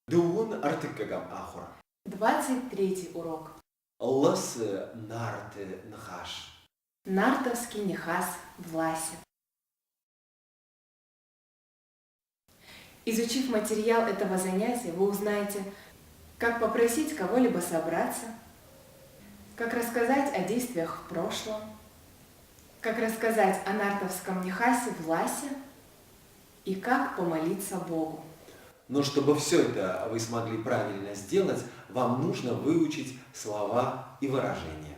Дыууын ӕртыккӕгӕм ахуыр. 23 урок. Ласы Нарты ныхас. Нартовский нихас в Ласе. Изучив материал этого занятия, вы узнаете, как попросить кого-либо собраться, как рассказать о действиях в прошлом, как рассказать о нартовском Нихасе в Ласе и как помолиться Богу. Но чтобы все это вы смогли правильно сделать, вам нужно выучить слова и выражения.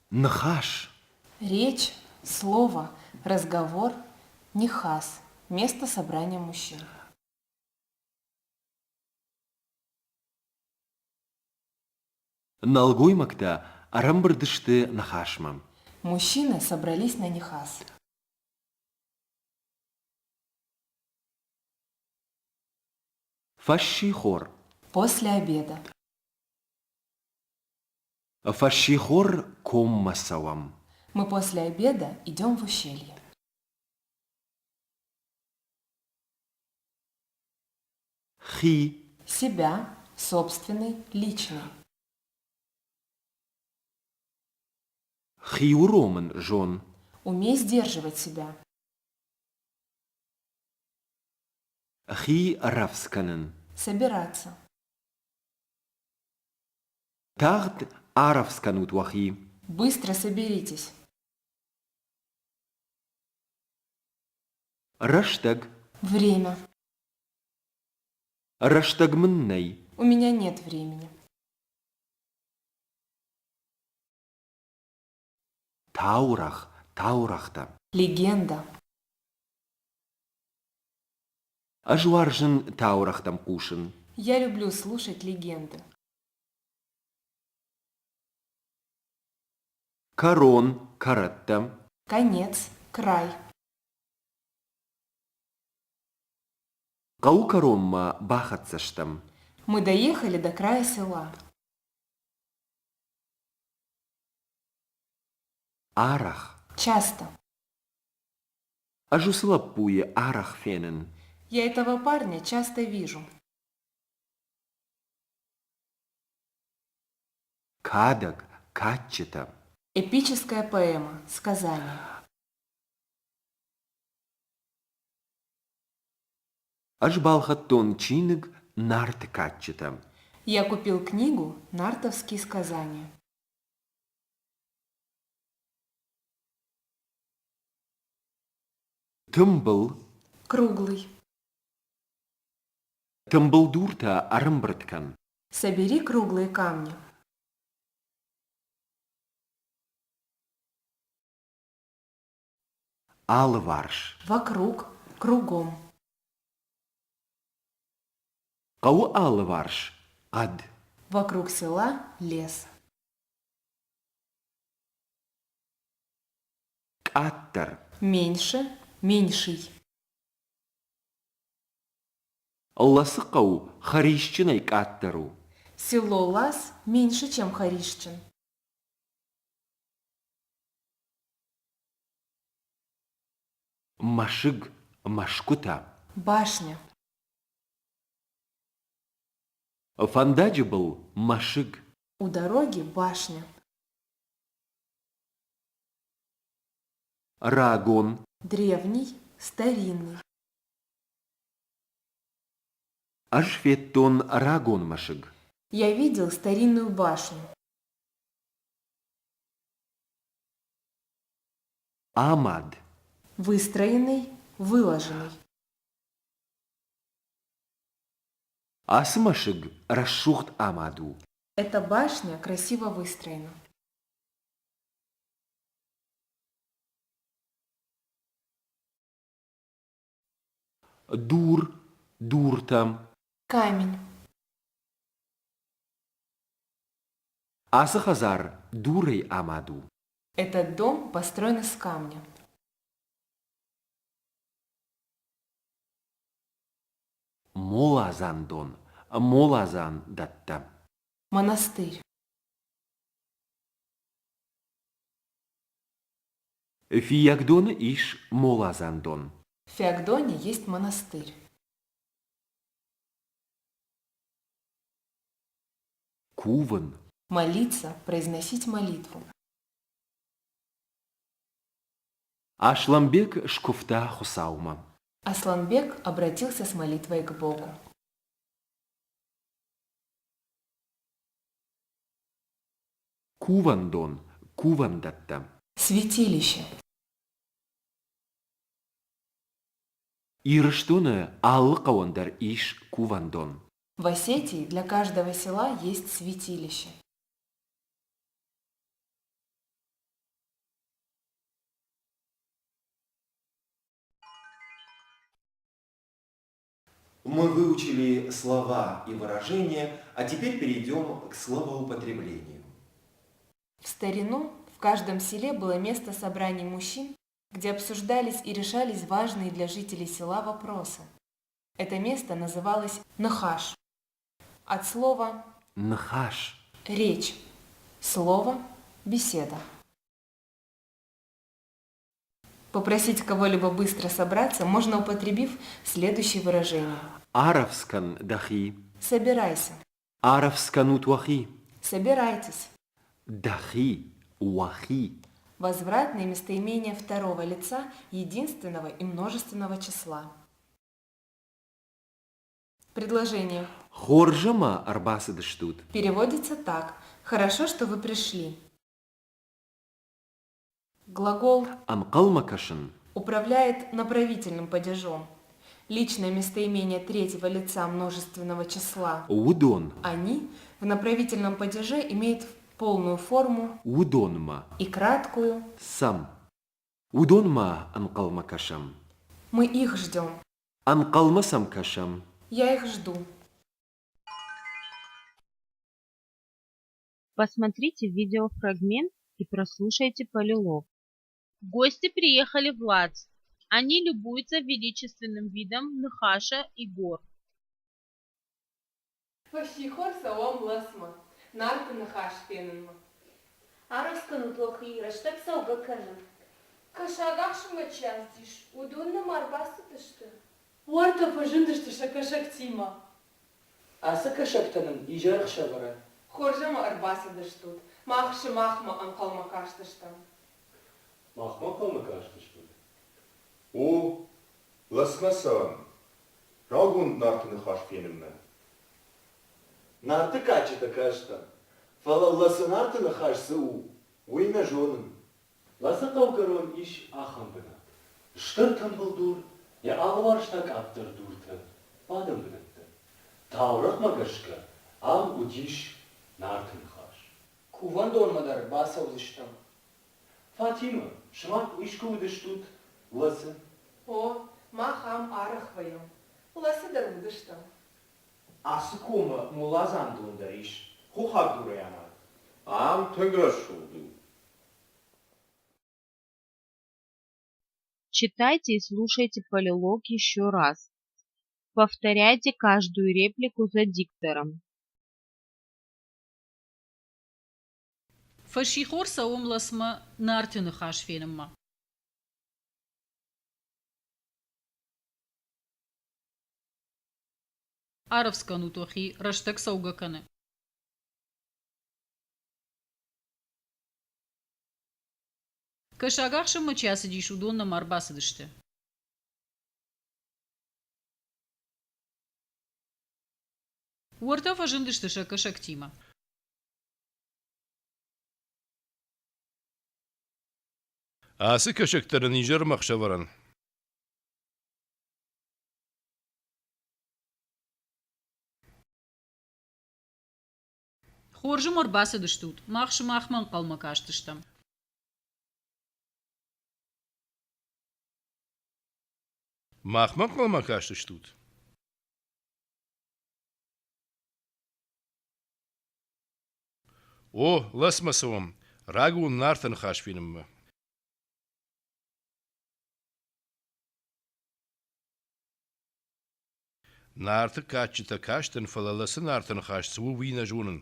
Ныхас. Речь, слово, разговор, нихас, место собрания мужчин. Нӕлгоймӕгтӕ ӕрӕмбырд сты ныхасмӕ. Мужчины собрались на нихас. Фӕссихор. После обеда. Фӕссихор коммӕ цӕуӕм. Мы после обеда идем в ущелье. Хи. Себя, собственный, личный. Хи уромын зон. Умей сдерживать себя. Хи рӕвдз кӕнын. Собираться. Тагъд арӕвдз кӕнут уӕхи. Быстро соберитесь. Рӕстӕг. Время. Рӕстӕг мын нӕй. У меня нет времени. Таурӕгъ, таурӕгътӕ. Легенда. Ӕз уарзын таурӕгътӕм хъусын. Я люблю слушать легенды. Кӕрон, кӕрӕттӕ. Конец, край. Хъӕуы кӕронмӕ бахӕццӕ стӕм. Мы доехали до края села. Арӕх. Часто. Ӕз уыцы лӕппуйы арӕх фенын. Я этого парня часто вижу. Кадӕг, кадджытӕ. Эпическая поэма, сказание. Ӕз балхӕдтон чиныг Нарты кадджытӕ. Я купил книгу «Нартовские сказания». Тымбыл. Круглый. Тымбыл дуртӕ ӕрӕмбырд кӕн. Собери круглые камни. Алыварс. Вокруг, кругом. Хъӕуы алыварс хъӕд. Вокруг села лес. Къаддӕр. Меньше, меньший. Ласы хъӕу Хӕрисджынӕй къаддӕр у. Село Лас меньше, чем Харишчин. Мӕсыг, мӕсгуытӕ. Башня. Фӕндаджы был мӕсыг. У дороги башня. Рагон. Древний, старинный. Ӕз федтон рагон мӕсыг. Я видел старинную башню. Амад. Выстроенный, выложенный. Ацы мӕсыг рӕсугъд амад у. Эта башня красиво выстроена. Дур, дуртӕ. Камень. Ацы хӕдзар дурӕй амад у. Этот дом построен из камня. Моладзандон, моладзандӕттӕ. Монастырь. Фиййагдоны ис моладзандон. В Фиагдоне есть монастырь. Кувын. Молиться, произносить молитву. Аслӕнбег скуывта Хуыцаумӕ. Асланбек обратился с молитвой к Богу. Кувӕндон, кувӕндӕттӕ. Святилище. Ирыстоны алы хъӕуӕн дӕр ис кувӕндон. В Осетии для каждого села есть святилище. Мы выучили слова и выражения, а теперь перейдем к словоупотреблению. В старину в каждом селе было место собраний мужчин, где обсуждались и решались важные для жителей села вопросы. Это место называлось Ныхас. От слова Ныхас. «речь», слово «беседа». Попросить кого-либо быстро собраться можно, употребив следующее выражение. Арӕвдз кӕн дӕхи. Собирайся. Арӕвдз кӕнут уӕхи. Собирайтесь. Дӕхи, уӕхи. Возвратные местоимения второго лица единственного и множественного числа. Предложение. Хорз ӕмӕ ӕрбацыдыстут. Переводится так. Хорошо, что вы пришли. Глагол Ӕнхъӕлмӕ кӕсын. управляет направительным падежом. Личное местоимение третьего лица множественного числа Уыдон. «они» в направительном падеже имеет полную форму Уыдонмӕ. и краткую Сӕм. Уыдонмӕ ӕнхъӕлмӕ кӕсӕм. «мы их ждем», Ӕнхъӕлмӕ сӕм кӕсӕм. «я их жду». Посмотрите видеофрагмент и прослушайте полилог. Гости приехали в Лац. Они любуются величественным видом Ныхаша и гор. Фӕссихор цӕуӕм Лӕцмӕ, Нарты Ныхас фенынмӕ. Арӕвдз кӕнут уӕхи, рӕстӕг цӕугӕ кӕны. Кӕсаг ахсынмӕ чи ацыдис, уыдон нӕма ӕрбацыдысты? Уӕртӕ фӕзындысты сӕ кӕсӕгтимӕ. Ацы кӕсӕгтӕ нын изӕрӕхсӕвӕры Хорз ӕмӕ ӕрбацыдыстут, мах сымахмӕ ӕнхъӕлмӕ кастыстӕм. Махмӕ ӕнхъӕлмӕ кастыстут? О, Лӕцмӕ цӕуӕм, рагон Нарты Ныхас фенынмӕ. Нарты кадджытӕ кастӕн, фӕлӕ Лӕцы Нарты Ныхас цы у, уый нӕ зонын. Лӕцы хъӕугӕрон ис ахӕм бынат. Стыр тымбыл дур, йӕ алыварс та къаддӕр дуртӕ, бадӕн бынӕттӕ. Таурӕгъмӕ гӕсгӕ ам уыдис Нарты Ныхас. Кувӕндонмӕ дӕр бацӕудзыстӕм. Фатимӕ, сымах искуы уыдыстут Лӕцы? О, мах ам арӕх вӕййӕм. Лӕцы дӕр уыдыстӕм. Ацы комы моладзандон дӕр ис, хохаг дурӕй амад. Ам тынг рӕсугъд у. Читайте и слушайте полилог еще раз. Повторяйте каждую реплику за диктором. Фӕссихор цӕуӕм Лӕцмӕ Нарты Ныхас фенынмӕ. Арӕвдз кӕнут уӕхи, рӕстӕг цӕугӕ кӕны. Кӕсаг ахсынмӕ чи ацыдис, уыдон нӕма ӕрбацыдысты? Уӕртӕ фӕзындысты сӕ кӕсӕгтимӕ. Ацы кӕсӕгтӕ нын изӕрмӕ ӕхсӕвӕрӕн. Хорз ӕмӕ ӕрбацыдыстут, мах сымахмӕ ӕнхъӕлмӕ кастыстӕм. Махмӕ ӕнхъӕлмӕ кастыстут? О, Лӕцмӕ цӕуӕм, рагон Нарты Ныхас фенынмӕ. Нарты кадджытӕ кастӕн, фӕлӕ Лӕцы Нарты Ныхас цы у, уый нӕ зонын.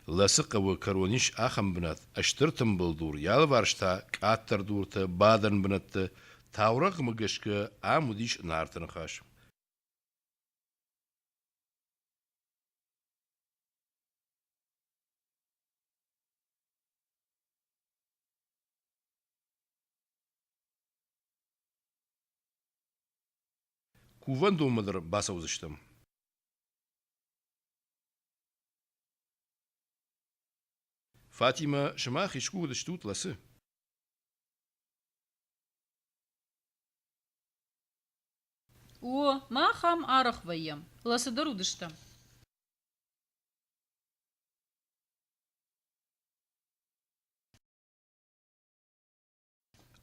Лӕцы хъӕуы кӕрон ис ахӕм бынат, стыр тымбыл дур, йӕ алыварс та къаддӕр дуртӕ, бадӕн бынӕттӕ. Таурӕгъмӕ гӕсгӕ ам уыдис Нарты Ныхас. Кувӕндонмӕ дӕр бацӕудзыстӕм. Фатимӕ, сымах искуы уыдыстут Лӕцы? О, мах ам арӕх вӕййӕм. Лӕцы дӕр уыдыстӕм.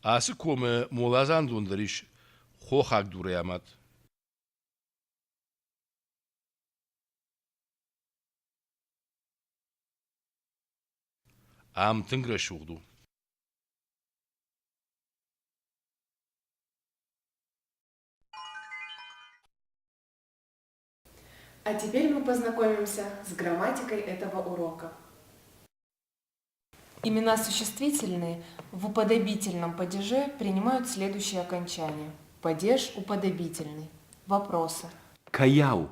Ацы комы моладзандон дӕр ис хохаг дурӕй амад. Ам тынг рӕсугъд у. А теперь мы познакомимся с грамматикой этого урока. Имена существительные в уподобительном падеже принимают следующие окончания. Падеж уподобительный. Вопросы. Кӕйау?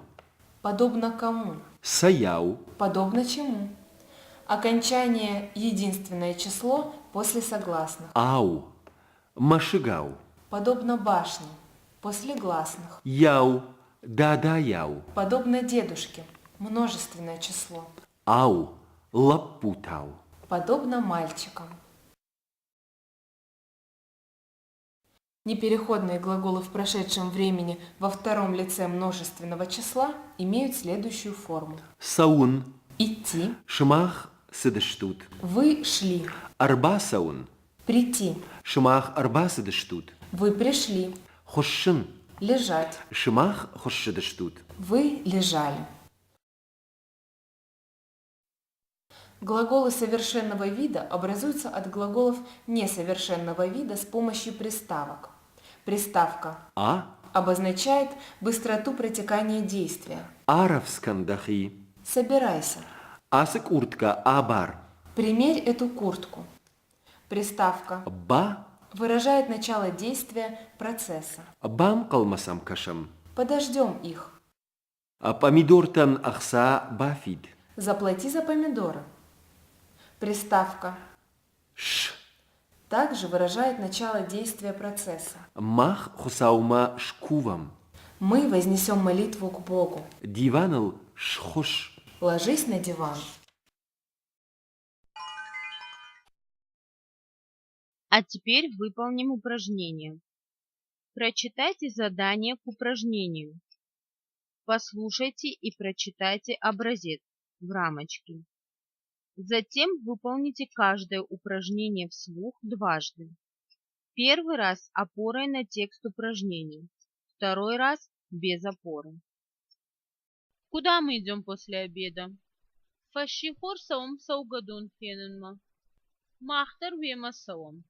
Подобно кому? Цӕйау? Подобно чему? Окончание единственное число после согласных. Ау. Мӕсыгау. Подобно башне. После гласных. Йау. Дадайау. Подобно дедушке. Множественное число. Ау. Лӕппутау. Подобно мальчикам. Непереходные глаголы в прошедшем времени во втором лице множественного числа имеют следующую форму. Цӕуын. Идти. Сымах цыдыстут. Вы шли. Ӕрбацӕуын. Прийти. Сымах ӕрбацыдыстут. Вы пришли. Хуыссын. Лежать. Сымах хуыссыдыстут. Вы лежали. Глаголы совершенного вида образуются от глаголов несовершенного вида с помощью приставок. Приставка А обозначает быстроту протекания действия. Арӕвдз кӕн дӕхи. Собирайся. Ацы къурткӕ абар. Примерь эту куртку. Приставка Ба выражает начало действия процесса. Банхъӕлмӕ сӕм кӕсӕм. Подождем их. Пъамидортӕн ӕхца бафид. Заплати за помидоры. Приставка Ш также выражает начало действия процесса. Мах Хуыцаумӕ скувӕм. Мы вознесем молитву к Богу. Диваныл схуысс. Ложись на диван. А теперь выполним упражнение. Прочитайте задание к упражнению. Послушайте и прочитайте образец в рамочке. Затем выполните каждое упражнение вслух дважды. Первый раз опорой на текст упражнения, второй раз без опоры. Куда мы идем после обеда? Фӕссихор цӕуӕм цӕугӕдон фенынмӕ. Мах дӕр уемӕ цӕуӕм.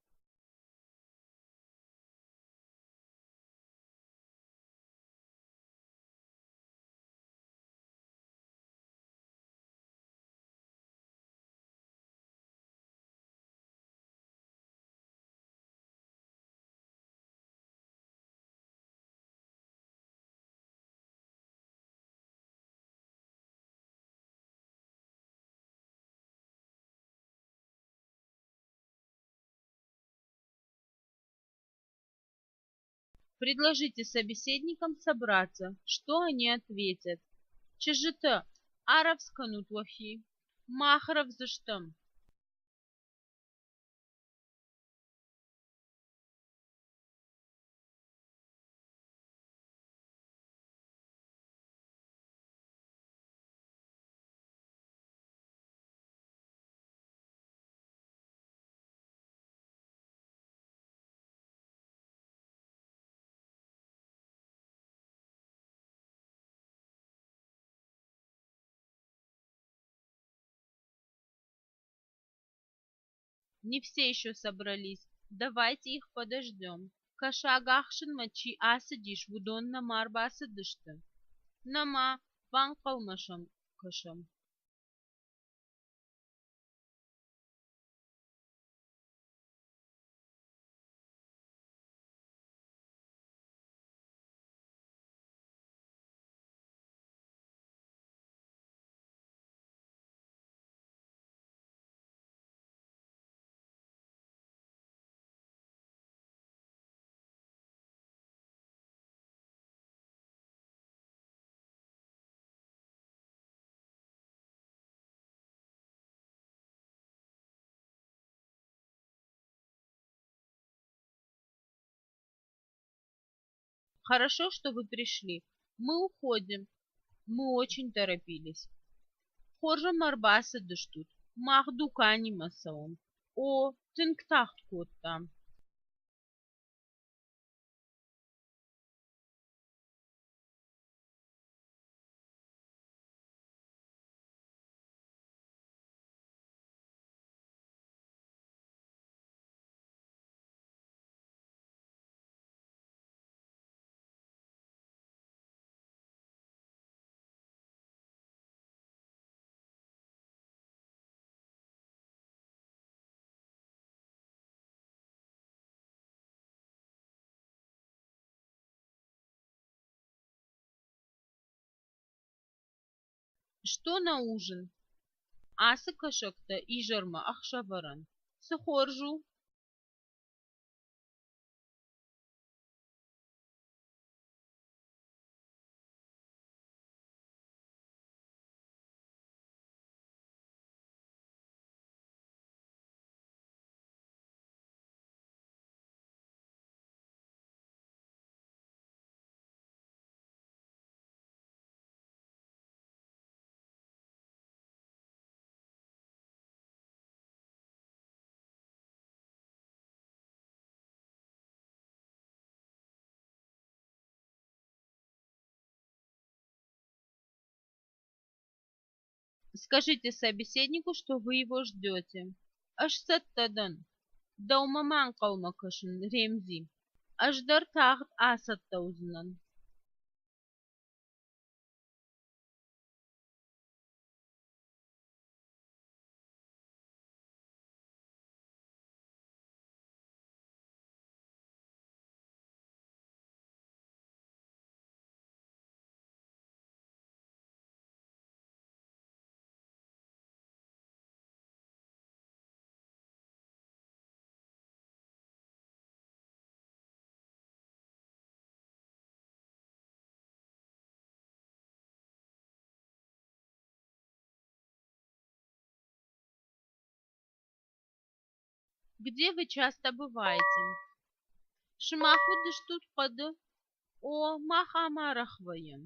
Предложите собеседникам собраться. Что они ответят? Чызджытӕ, арӕвдз кӕнут уӕхи. Мах рӕвдз стӕм. Не все еще собрались. Давайте их подождем. Кӕсаг ахсынмӕ чи ацыдис, уыдон нӕма ӕрбацыдысты? Нӕма, банхъӕлмӕ сӕм кӕсӕм. Хорошо, что вы пришли. Мы уходим. Мы очень торопились. Хорз ӕмӕ ӕрбацыдыстут. Мах дуканимӕ цӕуӕм. О, тынг тагъд кодтам. Что на ужин? Ацы кӕсӕгтӕ изӕрмӕ ӕхсӕвӕрӕн. Цы хорз у! Скажите собеседнику, что вы его ждете. Ӕз цӕттӕ дӕн. Дӕумӕ ма ӕнхъӕлмӕ кӕсын, Ремзи. Ӕз дӕр тагъд ацӕттӕ уыдзынӕн. Где вы часто бываете? Сымах уыдыстут хъӕды? О, мах ам арӕх вӕййӕм.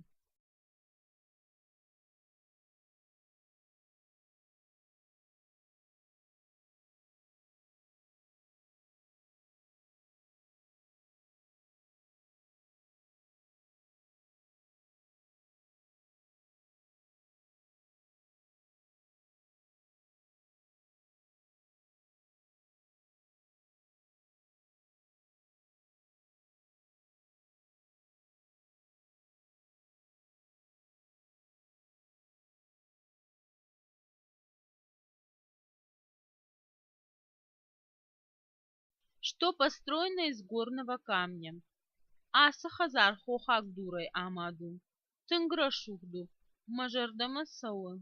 Что построено из горного камня? Ацы хӕдзар хохаг дурӕй амад у. Тынг рӕсугъд у, мӕ зӕрдӕмӕ цӕуы.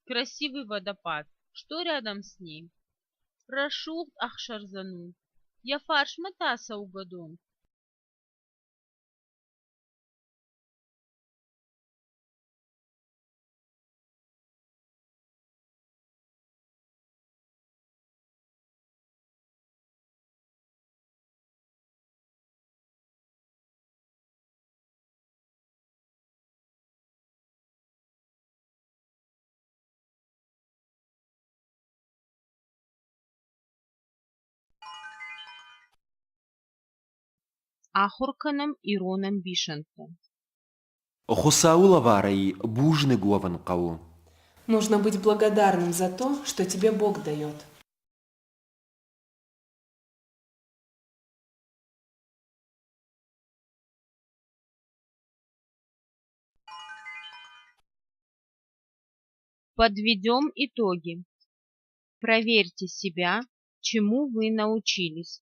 Красивый водопад. Что рядом с ней? Рӕсугъд ӕхсӕрдзӕн у. Йӕ фарсмӕ та цӕугӕдон. Ахуыр кӕнӕм ирон ӕмбисӕндтӕ. Хуыцауы лӕварӕй бузныг уӕвын хъӕуы. Нужно быть благодарным за то, что тебе Бог дает. Подведем итоги. Проверьте себя, чему вы научились.